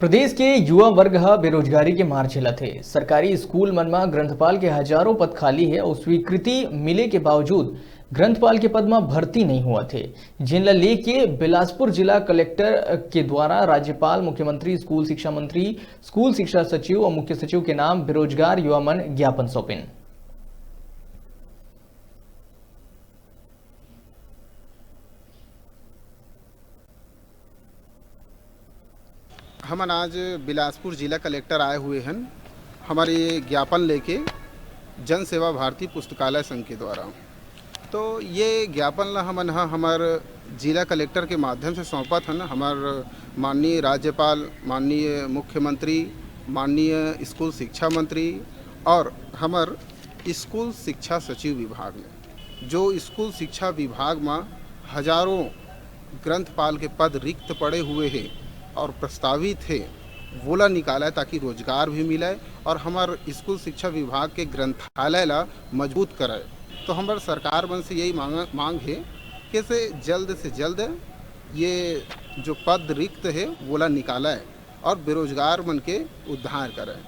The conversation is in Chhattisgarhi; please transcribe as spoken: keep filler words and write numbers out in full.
प्रदेश के युवा वर्ग ह बेरोजगारी के मार झेलत हे। सरकारी स्कूल मन म ग्रंथपाल के हजारों पद खाली हे अउ स्वीकृति मिले के बावजूद ग्रंथपाल के पद म भर्ती नइ होवत हे, जेन ल लेके बिलासपुर जिला कलेक्टर के द्वारा राज्यपाल, मुख्यमंत्री, स्कूल शिक्षा मंत्री, स्कूल शिक्षा सचिव अउ मुख्य सचिव के नाम बेरोजगार युवा मन ज्ञापन सौंपिन। हमन आज बिलासपुर जिला कलेक्टर आए हुए हन, हमर ये ज्ञापन लेके जन सेवा भारती पुस्तकालय संघ के द्वारा। तो ये ज्ञापन ला हमन ह हमर जिला कलेक्टर के माध्यम से सौंपत हन। हमर माननीय राज्यपाल, माननीय मुख्यमंत्री, माननीय स्कूल शिक्षा मंत्री और हमर स्कूल शिक्षा सचिव विभाग में, जो स्कूल शिक्षा विभाग म हजारों ग्रंथपाल के पद रिक्त पड़े हुए हे और प्रस्तावित हे, वोला निकालय ताकि रोजगार भी मिलय और हमर स्कूल शिक्षा विभाग के ग्रंथालय ला मजबूत करय। तो हमर सरकार मन से यही मांग, मांग हे कि से जल्द से जल्द ये जो पद रिक्त हे, वोला निकालय और बेरोजगार मन के उद्धार करय।